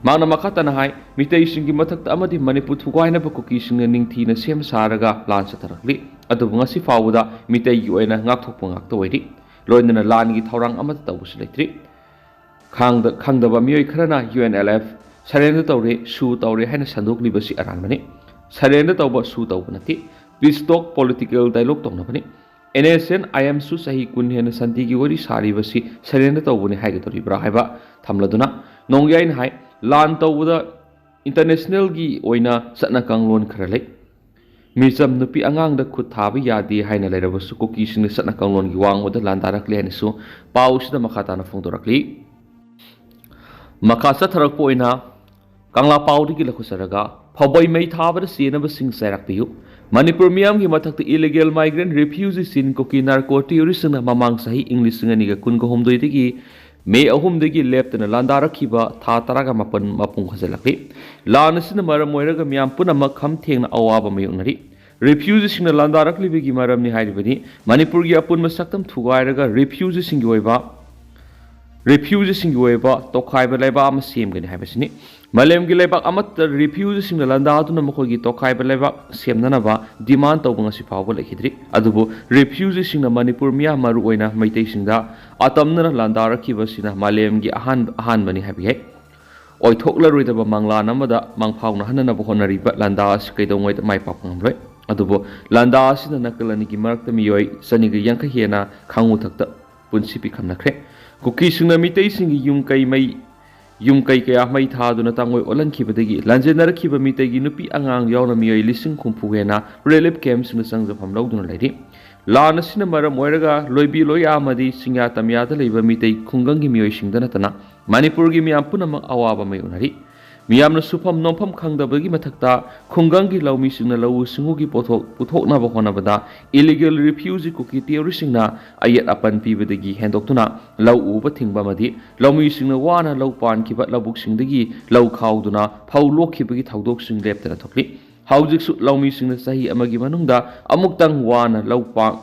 ꯃꯍꯥꯛꯅ ꯃꯈꯥ ꯇꯥꯅ ꯍꯥꯏ, ꯃꯤꯇꯩꯁꯤꯡꯒꯤ ꯃꯊꯛꯇ ꯑꯃꯗꯤ ꯃꯅꯤꯄꯨꯔ ꯊꯨꯒꯥꯏꯅꯕ ꯀꯨꯀꯤꯁꯤꯡꯅ ꯅꯤꯡꯊꯤꯅ ꯁꯦꯝ ꯁꯥꯔꯒ ꯂꯥꯟ ꯆꯠꯊꯔꯛꯂꯤ꯫ ꯑꯗꯨꯕꯨ ꯉꯁꯤ ꯐꯥꯎꯕꯗ ꯃꯤꯇꯩꯒꯤ ꯑꯣꯏꯅ ꯉꯥꯛꯊꯣꯛꯄ ꯉꯥꯛꯇ ꯑꯣꯏꯔꯤ꯫ ꯂꯣꯏꯅꯅ ꯂꯥꯟꯒꯤ ꯊꯧꯔꯥꯡ ꯑꯃꯠꯇ ꯇꯧꯕꯁꯨ ꯂꯩꯇ꯭ꯔꯤ꯫ ꯈꯥꯡꯗ-, ꯈꯪꯗꯕ ꯃꯤꯑꯣꯏ ꯈꯔꯅ UNLF surrender ꯇꯧꯔꯦ, ꯁꯨ ꯇꯧꯔꯦ ꯍꯥꯏꯅ ꯁꯟꯗꯣꯛꯂꯤꯕꯁꯤ ꯑꯔꯥꯟꯕꯅꯤ꯫ Surrender ꯇꯧꯕ, ꯁꯨ ꯇꯧꯕ ꯅꯠꯇꯦ꯫ Peace talk political dialogue ꯇꯧꯅꯕꯅꯤ꯫ NSCN-IM ꯁꯨ ꯆꯍꯤ ꯀꯨꯟ ꯍꯦꯟꯅ ꯁꯥꯟꯇꯤꯒꯤ ꯋꯥꯔꯤ ꯁꯥꯔꯤꯕꯁꯤ surrender ꯇꯧꯕꯅꯤ ꯍꯥꯏꯒꯗꯧꯔꯤꯕ꯭ꯔꯥ ꯍꯥꯏꯕ ꯊꯝꯂꯗꯨꯅ, ꯅꯣꯡꯌꯥꯏꯅ ꯍꯥꯏ, ꯂꯥꯟ ꯇꯧꯕꯗ international-ꯒꯤ ꯑꯣꯏꯅ ꯆꯠꯅ ꯀꯥꯡꯂꯣꯟ ꯈꯔ ꯂꯩ꯫ ꯃꯤꯆꯝ ꯅꯨꯄꯤ ꯑꯉꯥꯡꯗ ꯈꯨꯠ ꯊꯥꯕ ꯌꯥꯗꯦ ꯍꯥꯏꯅ ꯂꯩꯔꯕꯁꯨ ꯀꯨꯀꯤꯁꯤꯡꯅ ꯆꯠꯅ ꯀꯥꯡꯂꯣꯟꯒꯤ ꯋꯥꯡꯃꯗ ꯂꯥꯟꯗꯥꯔꯛꯂꯤ ꯍꯥꯏꯅꯁꯨ ꯄꯥꯎꯁꯤꯗ ꯃꯈꯥ ꯇꯥꯅ ꯐꯣꯡꯗꯣꯔꯛꯂꯤ꯫ ꯃꯈꯥ ꯆꯠꯊꯔꯛꯄ ꯑꯣꯏꯅ ꯀꯪꯂꯥ ꯄꯥꯎꯗꯒꯤ ꯂꯧꯈꯠꯆꯔꯒ, ꯐꯧꯕꯩ ꯃꯩ ꯊꯥꯕꯗ ꯆꯦꯟꯅꯕꯁꯤꯡ ꯆꯩꯔꯥꯛꯄꯤꯌꯨ꯫ ꯃꯅꯤꯄꯨꯔ ꯃꯤꯌꯥꯝꯒꯤ ꯃꯊꯛꯇ illegal migrant refugeeꯁꯤꯡ ꯀꯨꯀꯤ narco terroristꯁꯤꯡꯅ ꯃꯃꯥꯡ ꯆꯍꯤ ꯏꯪ ꯂꯤꯁꯤꯡ ꯑꯅꯤꯒ ꯀꯨꯟꯒ ꯍꯨꯝꯗꯣꯏꯗꯒꯤ ꯃꯦ ꯑꯍꯨꯝꯗꯒꯤ ꯂꯦꯞꯇꯅ ꯂꯥꯟꯗꯥꯔꯛꯈꯤꯕ ꯊꯥ ꯇꯔꯥꯒ ꯃꯥꯄꯟ ꯃꯄꯨꯡ ꯐꯥꯖꯤꯜꯂꯛꯂꯤ꯫ ꯂꯥꯟ ꯑꯁꯤꯅ ꯃꯔꯝ ꯑꯣꯏꯔꯒ ꯃꯤꯌꯥꯝ ꯄꯨꯝꯅꯃꯛ ꯈꯝ ꯊꯦꯡꯅ ꯑꯋꯥꯕ ꯃꯥꯌꯣꯛꯅꯔꯤ꯫ Refugeeꯁꯤꯡꯅ ꯂꯥꯟꯗꯥꯔꯛꯂꯤꯕꯒꯤ ꯃꯔꯝꯅꯤ ꯍꯥꯏꯔꯤꯕꯗꯤ ꯃꯅꯤꯄꯨꯔꯒꯤ ꯑꯄꯨꯟꯕ ꯁꯛꯇꯝ ꯊꯨꯒꯥꯏꯔꯒ refugeeꯁꯤꯡꯒꯤ ꯑꯣꯏꯕ ꯔꯤꯐ꯭ꯌꯨꯖꯤꯁꯤꯡꯒꯤ ꯑꯣꯏꯕ ꯇꯣꯈꯥꯏꯕ ꯂꯩꯕꯥꯛ ꯑꯃ ꯁꯦꯝꯒꯅꯤ ꯍꯥꯏꯕꯁꯤꯅꯤ꯫ ꯃꯥꯂꯦꯝꯒꯤ ꯂꯩꯕꯥꯛ ꯑꯃꯠꯇ ꯔꯤꯐ꯭ꯌꯨꯖꯤꯁꯤꯡꯅ ꯂꯥꯟꯗꯥꯗꯨꯅ ꯃꯈꯣꯏꯒꯤ ꯇꯣꯈꯥꯏꯕ ꯂꯩꯕꯥꯛ ꯁꯦꯝꯅꯅꯕ ꯗꯤꯃꯥꯟ ꯇꯧꯕ ꯉꯁꯤ ꯐꯥꯎꯕ ꯂꯩꯈꯤꯗ꯭ꯔꯤ꯫ ꯑꯗꯨꯕꯨ ꯔꯤꯐ꯭ꯌꯨꯖꯤꯁꯤꯡꯅ ꯃꯅꯤꯄꯨꯔ ꯃꯤꯌꯥꯝ, ꯃꯔꯨꯑꯣꯏꯅ ꯃꯩꯇꯩꯁꯤꯡꯗ ꯑꯇꯝꯅꯅ ꯂꯥꯟꯗꯥꯔꯛꯈꯤꯕꯁꯤꯅ ꯃꯥꯂꯦꯝꯒꯤ ꯑꯍꯥꯟ-, ꯑꯍꯥꯟꯕꯅꯤ ꯍꯥꯏꯕ ꯌꯥꯏ꯫ ꯑꯣꯏꯊꯣꯛꯂꯔꯣꯏꯗꯕ ꯃꯪꯂꯥꯟ ꯑꯃꯗ ꯃꯪꯐꯥꯎꯅꯍꯟꯅꯅꯕ ꯍꯣꯠꯅꯔꯤꯕ ꯂꯥꯟꯗꯥ ꯑꯁꯤ ꯀꯩꯗꯧꯉꯩꯗ ꯃꯥꯏ ꯄꯥꯛꯄ ꯉꯝꯂꯣꯏ꯫ ꯑꯗꯨꯕꯨ ꯂꯥꯟꯗꯥ ꯑꯁꯤꯅ ꯅꯥꯀꯜ ꯑꯅꯤꯒꯤ ꯃꯔꯛꯇ ꯃꯤꯑꯣꯏ ꯆꯅꯤꯒ ꯌꯥꯡꯈꯩ ꯍꯦꯟꯅ ꯈꯥꯉꯨ ꯊꯛꯇ ꯄꯨꯟꯁꯤ ꯄꯤꯈꯝꯅꯈ꯭ꯔꯦ꯫ ꯀꯨꯀꯤꯁꯤꯡꯅ ꯃꯤꯇꯩꯁꯤꯡꯒꯤ ꯌꯨꯝ ꯀꯩ ꯃꯩ, ꯌꯨꯝ ꯀꯩ ꯀꯌꯥ ꯃꯩ ꯊꯥꯗꯨꯅ ꯇꯥꯡꯑꯣꯏ ꯑꯣꯜꯍꯟꯈꯤꯕꯗꯒꯤ ꯂꯥꯟꯖꯦꯟꯅꯔꯛꯈꯤꯕ ꯃꯤꯇꯩꯒꯤ ꯅꯨꯄꯤ ꯑꯉꯥꯡ ꯌꯥꯎꯅ ꯃꯤꯑꯣꯏ ꯂꯤꯁꯤꯡ ꯍꯨꯝꯐꯨ ꯍꯦꯟꯅ ꯔꯤꯂꯤꯐ ꯀꯦꯝꯞꯁꯤꯡꯗ ꯆꯪꯖꯐꯝ ꯂꯧꯗꯨꯅ ꯂꯩꯔꯤ꯫ ꯂꯥꯟ ꯑꯁꯤꯅ ꯃꯔꯝ ꯑꯣꯏꯔꯒ ꯂꯣꯏꯕꯤ ꯂꯣꯏꯌꯥ ꯑꯃꯗꯤ ꯆꯤꯡꯌꯥ ꯇꯝꯌꯥꯗ ꯂꯩꯕ ꯃꯤꯇꯩ ꯈꯨꯡꯒꯪꯒꯤ ꯃꯤꯑꯣꯏꯁꯤꯡꯗ ꯅꯠꯇꯅ ꯃꯅꯤꯄꯨꯔꯒꯤ ꯃꯤꯌꯥꯝ ꯄꯨꯝꯅꯃꯛ ꯑꯋꯥꯕ ꯃꯥꯌꯣꯛꯅꯔꯤ꯫ ꯃꯤꯌꯥꯝꯅ ꯁꯨꯐꯝ ꯅꯣꯝꯐꯝ ꯈꯪꯗꯕꯒꯤ ꯃꯊꯛꯇ ꯈꯨꯡꯒꯪꯒꯤ ꯂꯧꯃꯤꯁꯤꯡꯅ ꯂꯧꯎ ꯁꯤꯡꯎꯒꯤ ꯄꯣꯠꯊꯣꯛ ꯄꯨꯊꯣꯛꯅꯕ ꯍꯣꯠꯅꯕꯗ ꯏꯂꯤꯒꯦꯜ ꯔꯤꯐ꯭ꯌꯨꯖꯤ ꯀꯨꯀꯤ ꯇꯦꯔꯣꯔꯤꯁꯁꯤꯡꯅ ꯑꯌꯦꯠ ꯑꯄꯟ ꯄꯤꯕꯗꯒꯤ ꯍꯦꯟꯗꯣꯛꯇꯨꯅ ꯂꯧ ꯎꯕ ꯊꯤꯡꯕ ꯑꯃꯗꯤ ꯂꯧꯃꯤꯁꯤꯡꯅ ꯋꯥꯅ ꯂꯧ ꯄꯥꯟꯈꯤꯕ ꯂꯧꯕꯨꯛꯁꯤꯡꯗꯒꯤ ꯂꯧ ꯈꯥꯎꯗꯨꯅ ꯐꯧ ꯂꯣꯛꯈꯤꯕꯒꯤ ꯊꯧꯗꯣꯛꯁꯤꯡ ꯂꯦꯞꯇꯅ ꯊꯣꯛꯂꯤ꯫ ꯍꯧꯖꯤꯛꯁꯨ ꯂꯧꯃꯤꯁꯤꯡꯅ ꯆꯍꯤ ꯑꯃꯒꯤ ꯃꯅꯨꯡꯗ ꯑꯃꯨꯛꯇꯪ ꯋꯥꯅ ꯂꯧ ꯄꯥ-,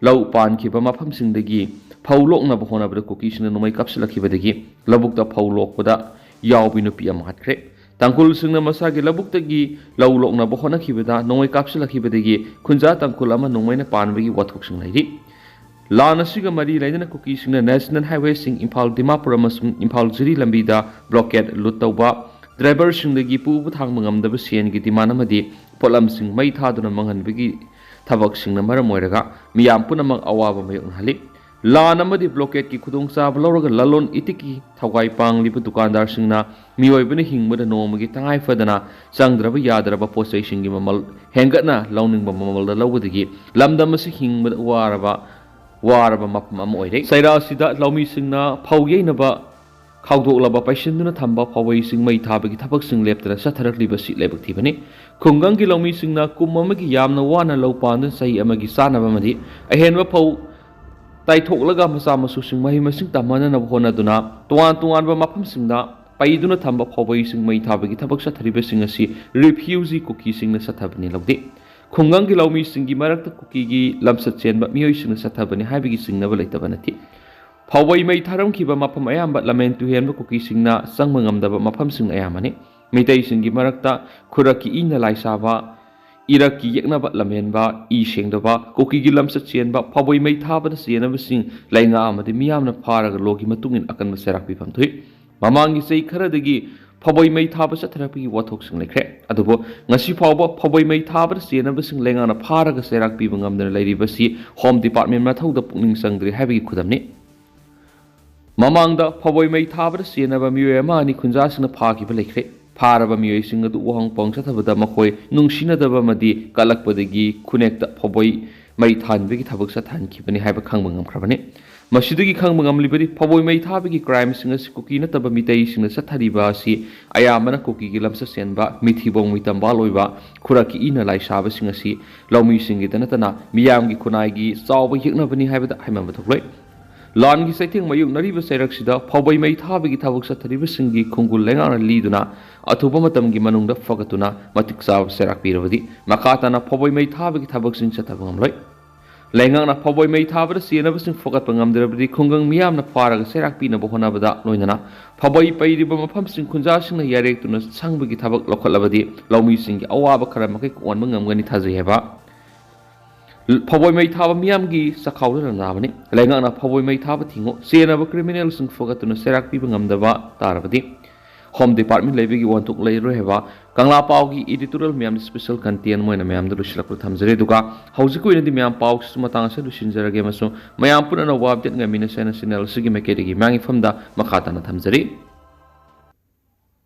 ꯂꯧ ꯄꯥꯟꯈꯤꯕ ꯃꯐꯝꯁꯤꯡꯗꯒꯤ ꯐꯧ ꯂꯣꯛꯅꯕ ꯍꯣꯠꯅꯕꯗ ꯀꯨꯀꯤꯁꯤꯡꯅ ꯅꯣꯡꯃꯩ ꯀꯥꯞꯁꯤꯜꯂꯛꯈꯤꯕꯗꯒꯤ ꯂꯧꯕꯨꯛꯇ ꯐꯧ ꯂꯣꯛꯄꯗ ꯌꯥꯎꯕꯤ ꯅꯨꯄꯤ ꯑꯃ ꯍꯥꯠꯈ꯭ꯔꯦ꯫ ꯇꯥꯡꯈꯨꯜꯁꯤꯡꯅ ꯃꯁꯥꯒꯤ ꯂꯧꯕꯨꯛꯇꯒꯤ ꯂꯧ ꯂꯣꯛꯅꯕ ꯍꯣꯠꯅꯈꯤꯕꯗ ꯅꯣꯡꯃꯩ ꯀꯥꯞꯁꯤꯜꯂꯛꯈꯤꯕꯗꯒꯤ ꯈꯨꯟꯖꯥ ꯇꯥꯡꯈꯨꯜ ꯑꯃ ꯅꯣꯡꯃꯩꯅ ꯄꯥꯟꯕꯒꯤ ꯋꯥꯊꯣꯛꯁꯤꯡ ꯂꯩꯔꯤ꯫ ꯂꯥꯟ ꯑꯁꯤꯒ ꯃꯔꯤ ꯂꯩꯅꯅ ꯀꯨꯀꯤꯁꯤꯡꯅ ꯅꯦꯁꯅꯦꯜ ꯍꯥꯏꯋꯦꯁꯤꯡ ꯏꯝꯐꯥꯜ ꯗꯤꯃꯥꯄꯨꯔ ꯑꯃꯁꯨꯡ ꯏꯝꯐꯥꯜ ꯖꯤꯔꯤ ꯂꯝꯕꯤꯗ ꯕ꯭ꯂꯣꯀꯦꯠ ꯂꯨꯠ ꯇꯧꯕ, ꯗ꯭ꯔꯥꯏꯚꯔꯁꯤꯡꯗꯒꯤ ꯄꯨꯕ ꯊꯥꯡꯕ ꯉꯝꯗꯕ ꯁꯦꯟꯒꯤ ꯗꯤꯃꯥꯟ ꯑꯃꯗꯤ ꯄꯣꯠꯂꯝꯁꯤꯡ ꯃꯩ ꯊꯥꯗꯨꯅ ꯃꯥꯡꯍꯟꯕꯒꯤ ꯊꯕꯛꯁꯤꯡꯅ ꯃꯔꯝ ꯑꯣꯏꯔꯒ ꯃꯤꯌꯥꯝ ꯄꯨꯝꯅꯃꯛ ꯑꯋꯥꯕ ꯃꯥꯌꯣꯛꯅꯍꯜꯂꯤ꯫ ꯂꯥꯟ ꯑꯃꯗꯤ ꯕ꯭ꯂꯣꯀꯦꯠꯀꯤ ꯈꯨꯗꯣꯡꯆꯥꯕ ꯂꯧꯔꯒ ꯂꯂꯣꯟ ꯏꯇꯤꯛꯀꯤ ꯊꯋꯥꯏ ꯄꯥꯡꯂꯤꯕ ꯗꯨꯀꯥꯟꯗꯥꯔꯁꯤꯡꯅ ꯃꯤꯑꯣꯏꯕꯅ ꯍꯤꯡꯕꯗ ꯅꯣꯡꯃꯒꯤ ꯇꯉꯥꯏ ꯐꯗꯅ ꯆꯪꯗ꯭ꯔꯕ ꯌꯥꯗ꯭ꯔꯕ ꯄꯣꯠꯆꯩꯁꯤꯡꯒꯤ ꯃꯃꯜ ꯍꯦꯟꯒꯠꯅ ꯂꯧꯅꯤꯡꯕ ꯃꯃꯜꯗ ꯂꯧꯕꯗꯒꯤ ꯂꯝꯗꯝ ꯑꯁꯤ ꯍꯤꯡꯕꯗ ꯋꯥꯔꯕ, ꯋꯥꯔꯕ ꯃꯐꯝ ꯑꯃ ꯑꯣꯏꯔꯦ꯫ ꯆꯩꯔꯥꯁꯤꯗ ꯂꯧꯃꯤꯁꯤꯡꯅ ꯐꯧ ꯌꯩꯅꯕ ꯈꯥꯎꯗꯣꯛꯂꯕ ꯄꯩꯁꯤꯟꯗꯨꯅ ꯊꯝꯕ ꯐꯧꯕꯩꯁꯤꯡ ꯃꯩ ꯊꯥꯕꯒꯤ ꯊꯕꯛꯁꯤꯡ ꯂꯦꯞꯇꯅ ꯆꯠꯊꯔꯛꯂꯤꯕꯁꯤ ꯂꯥꯏꯕꯛ ꯊꯤꯕꯅꯤ꯫ ꯈꯨꯡꯒꯪꯒꯤ ꯂꯧꯃꯤꯁꯤꯡꯅ ꯀꯨꯝ ꯑꯃꯒꯤ ꯌꯥꯝꯅ ꯋꯥꯅ ꯂꯧ ꯄꯥꯟꯗꯨꯅ ꯆꯍꯤ ꯑꯃꯒꯤ ꯆꯥꯅꯕ ꯑꯃꯗꯤ ꯑꯍꯦꯟꯕ ꯐꯧ ꯇꯥꯏꯊꯣꯛꯂꯒ ꯃꯆꯥ ꯃꯁꯨꯁꯤꯡ ꯃꯍꯩ ꯃꯁꯤꯡ ꯇꯝꯍꯟꯅꯅꯕ ꯍꯣꯠꯅꯗꯨꯅ ꯇꯣꯉꯥꯟ ꯇꯣꯉꯥꯟꯕ ꯃꯐꯝꯁꯤꯡꯗ ꯄꯩꯗꯨꯅ ꯊꯝꯕ ꯐꯧꯕꯩꯁꯤꯡ ꯃꯩ ꯊꯥꯕꯒꯤ ꯊꯕꯛ ꯆꯠꯊꯔꯤꯕꯁꯤꯡ ꯑꯁꯤ ꯔꯤꯐ꯭ꯌꯨꯖꯤ ꯀꯨꯀꯤꯁꯤꯡꯅ ꯆꯠꯊꯕꯅꯤ ꯂꯧꯗꯦ꯫ ꯈꯨꯡꯒꯪꯒꯤ ꯂꯧꯃꯤꯁꯤꯡꯒꯤ ꯃꯔꯛꯇ ꯀꯨꯀꯤꯒꯤ ꯂꯝꯆꯠ ꯆꯦꯟꯕ ꯃꯤꯑꯣꯏꯁꯤꯡꯅ ꯆꯠꯊꯕꯅꯤ ꯍꯥꯏꯕꯒꯤ ꯆꯤꯡꯅꯕ ꯂꯩꯇꯕ ꯅꯠꯇꯦ꯫ ꯐꯥꯎꯕꯩ ꯃꯩ ꯊꯥꯔꯝꯈꯤꯕ ꯃꯐꯝ ꯑꯌꯥꯝꯕ ꯂꯝꯍꯦꯟ ꯇꯨꯍꯦꯟꯕ ꯀꯨꯀꯤꯁꯤꯡꯅ ꯆꯪꯕ ꯉꯝꯗꯕ ꯃꯐꯝꯁꯤꯡ ꯑꯌꯥꯝꯕꯅꯤ꯫ ꯃꯤꯇꯩꯁꯤꯡꯒꯤ ꯃꯔꯛꯇ ꯈꯨꯔꯛꯀꯤ ꯏꯅ ꯂꯥꯏꯁꯥꯕ, ꯏꯔꯛꯀꯤ ꯌꯦꯛꯅꯕ ꯂꯝꯍꯦꯟꯕ, ꯏ ꯁꯦꯡꯗꯕ, ꯀꯨꯀꯤꯒꯤ ꯂꯝꯆꯠ ꯆꯦꯟꯕ, ꯐꯥꯎꯕꯩ ꯃꯩ ꯊꯥꯕꯗ ꯆꯦꯟꯅꯕꯁꯤꯡ ꯂꯩꯉꯥꯛ ꯑꯃꯗꯤ ꯃꯤꯌꯥꯝꯅ ꯐꯥꯔꯒ ꯂꯣꯒꯤ ꯃꯇꯨꯡ ꯏꯟꯅ ꯑꯀꯟꯕ ꯆꯩꯔꯥꯛ ꯄꯤꯐꯝ ꯊꯣꯛꯏ꯫ ꯃꯃꯥꯡꯒꯤ ꯆꯍꯤ ꯈꯔꯗꯒꯤ ꯐꯥꯎꯕꯩ ꯃꯩ ꯊꯥꯕ ꯆꯠꯊꯔꯛꯄꯒꯤ ꯋꯥꯊꯣꯛꯁꯤꯡ ꯂꯩꯈ꯭ꯔꯦ꯫ ꯑꯗꯨꯕꯨ ꯉꯁꯤ ꯐꯥꯎꯕ ꯐꯥꯎꯕꯩ ꯃꯩ ꯊꯥꯕꯗ ꯆꯦꯟꯅꯕꯁꯤꯡ ꯂꯩꯉꯥꯛꯅ ꯐꯥꯔꯒ ꯆꯩꯔꯥꯛ ꯄꯤꯕ ꯉꯝꯗꯅ ꯂꯩꯔꯤꯕꯁꯤ ꯍꯣꯝ ꯗꯤꯄꯥꯔꯠꯃꯦꯟ ꯃꯊꯧꯗ ꯄꯨꯛꯅꯤꯡ ꯆꯪꯗ꯭ꯔꯤ ꯍꯥꯏꯕꯒꯤ ꯈꯨꯗꯝꯅꯤ꯫ ꯃꯃꯥꯡꯗ ꯐꯥꯎꯕꯩ ꯃꯩ ꯊꯥꯕꯗ ꯆꯦꯟꯅꯕ ꯃꯤꯑꯣꯏ ꯑꯃ ꯑꯅꯤ ꯈꯨꯟꯖꯥꯁꯤꯡꯅ ꯐꯥꯈꯤꯕ ꯂꯩꯈ꯭ꯔꯦ꯫ ꯐꯥꯔꯕ ꯃꯤꯑꯣꯏꯁꯤꯡ ꯑꯗꯨ ꯋꯥꯍꯪ ꯄꯥꯎ ꯆꯠꯊꯕꯗ ꯃꯈꯣꯏ ꯅꯨꯡꯁꯤꯅꯗꯕ ꯑꯃꯗꯤ ꯀꯜꯂꯛꯄꯗꯒꯤ ꯈꯨꯅꯦꯛꯇ ꯐꯥꯎꯕꯩ ꯃꯩ ꯊꯥꯍꯟꯕꯒꯤ ꯊꯕꯛ ꯆꯠꯊꯍꯟꯈꯤꯕꯅꯤ ꯍꯥꯏꯕ ꯈꯪꯕ ꯉꯝꯈ꯭ꯔꯕꯅꯤ꯫ ꯃꯁꯤꯗꯒꯤ ꯈꯪꯕ ꯉꯝꯂꯤꯕꯗꯤ ꯐꯥꯎꯕꯩ ꯃꯩ ꯊꯥꯕꯒꯤ ꯀ꯭ꯔꯥꯏꯝꯁꯤꯡ ꯑꯁꯤ ꯀꯨꯀꯤ ꯅꯠꯇꯕ ꯃꯤꯇꯩꯁꯤꯡꯅ ꯆꯠꯊꯔꯤꯕ ꯑꯁꯤ ꯑꯌꯥꯝꯕꯅ ꯀꯨꯀꯤꯒꯤ ꯂꯝꯆꯠ ꯆꯦꯟꯕ, ꯃꯤꯊꯤꯕꯣꯡ ꯃꯤꯇꯝꯕꯥꯜ ꯑꯣꯏꯕ, ꯈꯨꯔꯛꯀꯤ ꯏꯅ ꯂꯥꯏ ꯁꯥꯕꯁꯤꯡ ꯑꯁꯤ ꯂꯧꯃꯤꯁꯤꯡꯒꯤꯗ ꯅꯠꯇꯅ ꯃꯤꯌꯥꯝꯒꯤ ꯈꯨꯟꯅꯥꯏꯒꯤ ꯆꯥꯎꯕ ꯌꯦꯛꯅꯕꯅꯤ ꯍꯥꯏꯕꯗ ꯍꯥꯏꯃꯟꯕ ꯊꯣꯛꯂꯣꯏ꯫ ꯂꯥꯟꯒꯤ ꯆꯩꯊꯦꯡ ꯃꯥꯌꯣꯛꯅꯔꯤꯕ ꯆꯩꯔꯛꯁꯤꯗ ꯐꯥꯎꯕꯩ ꯃꯩ ꯊꯥꯕꯒꯤ ꯊꯕꯛ ꯆꯠꯊꯔꯤꯕꯁꯤꯡꯒꯤ ꯈꯣꯡꯒꯨꯜ ꯂꯩꯉꯥꯛꯅ ꯂꯤꯗꯨꯅ ꯑꯊꯨꯕ ꯃꯇꯝꯒꯤ ꯃꯅꯨꯡꯗ ꯐꯒꯠꯇꯨꯅ ꯃꯇꯤꯛ ꯆꯥꯕ ꯆꯩꯔꯥꯛ ꯄꯤꯔꯕꯗꯤ ꯃꯈꯥ ꯇꯥꯅ ꯐꯥꯎꯕꯩ ꯃꯩ ꯊꯥꯕꯒꯤ ꯊꯕꯛꯁꯤꯡ ꯆꯠꯊꯕ ꯉꯝꯂꯣꯏ꯫ ꯂꯩꯉꯥꯛꯅ ꯐꯥꯎꯕꯩ ꯃꯩ ꯊꯥꯕꯗ ꯆꯦꯟꯅꯕꯁꯤꯡ ꯐꯒꯠꯄ ꯉꯝꯗ꯭ꯔꯕꯗꯤ ꯈꯨꯡꯒꯪ ꯃꯤꯌꯥꯝꯅ ꯐꯥꯔꯒ ꯆꯩꯔꯥꯛ ꯄꯤꯅꯕ ꯍꯣꯠꯅꯕꯗ ꯂꯣꯏꯅꯅ ꯐꯥꯎꯕꯩ ꯄꯩꯔꯤꯕ ꯃꯐꯝꯁꯤꯡ ꯈꯨꯟꯖꯥꯁꯤꯡꯅ ꯌꯥꯔꯦꯛꯇꯨꯅ ꯁꯪꯕꯒꯤ ꯊꯕꯛ ꯂꯧꯈꯠꯂꯕꯗꯤ ꯂꯧꯃꯤꯁꯤꯡꯒꯤ ꯑꯋꯥꯕ ꯈꯔ ꯃꯈꯩ ꯀꯣꯛꯍꯟꯕ ꯉꯝꯒꯅꯤ ꯊꯥꯖꯩ ꯍꯥꯏꯕ꯫ ꯐꯥꯎꯕꯩ ꯃꯩ ꯊꯥꯕ ꯃꯤꯌꯥꯝꯒꯤ ꯆꯥꯛꯈꯥꯎꯗ ꯂꯥꯟꯅꯕꯅꯤ꯫ ꯂꯩꯉꯥꯛꯅ ꯐꯥꯎꯕꯩ ꯃꯩ ꯊꯥꯕ ꯊꯤꯡꯉꯨ, ꯆꯦꯟꯅꯕ ꯀ꯭ꯔꯤꯃꯤꯅꯦꯜꯁꯤꯡ ꯐꯒꯠꯇꯨꯅ ꯆꯩꯔꯥꯛ ꯄꯤꯕ ꯉꯝꯗꯕ ꯇꯥꯔꯕꯗꯤ ꯍꯣꯝ ꯗꯤꯄꯥꯔꯠꯃꯦꯟ ꯂꯩꯕꯒꯤ ꯋꯥꯍꯟꯊꯣꯛ ꯂꯩꯔꯣꯏ ꯍꯥꯏꯕ ꯀꯪꯂꯥ ꯄꯥꯎꯒꯤ ꯏꯗꯤꯇꯣꯔꯤꯌꯦꯜ ꯃꯌꯥꯝꯗ ꯁ꯭ꯄꯦꯁꯦꯜ ꯀꯟꯇꯦꯟ ꯑꯣꯏꯅ ꯃꯌꯥꯝꯗ ꯂꯣꯏꯁꯤꯜꯂꯛꯄꯗ ꯊꯝꯖꯔꯤ꯫ ꯑꯗꯨꯒ ꯍꯧꯖꯤꯛꯀꯤ ꯑꯣꯏꯅꯗꯤ ꯃꯌꯥꯝ ꯄꯥꯎꯁꯤꯁꯨ ꯃꯇꯥꯡ ꯑꯁꯤꯗ ꯂꯣꯏꯁꯤꯟꯖꯔꯒꯦ ꯑꯃꯁꯨꯡ ꯃꯌꯥꯝ ꯄꯨꯟꯅ ꯑꯅꯧꯕ ꯑꯞꯗꯦꯠ ꯉꯥꯏꯃꯤꯟꯅꯁꯦ ꯍꯥꯏꯅ ꯆꯦꯅꯦꯜ ꯑꯁꯤꯒꯤ ꯃꯥꯏꯀꯩꯗꯒꯤ ꯃꯌꯥꯝꯒꯤ ꯃꯐꯝꯗ ꯃꯈꯥ ꯇꯥꯅ ꯊꯝꯖꯔꯤ꯫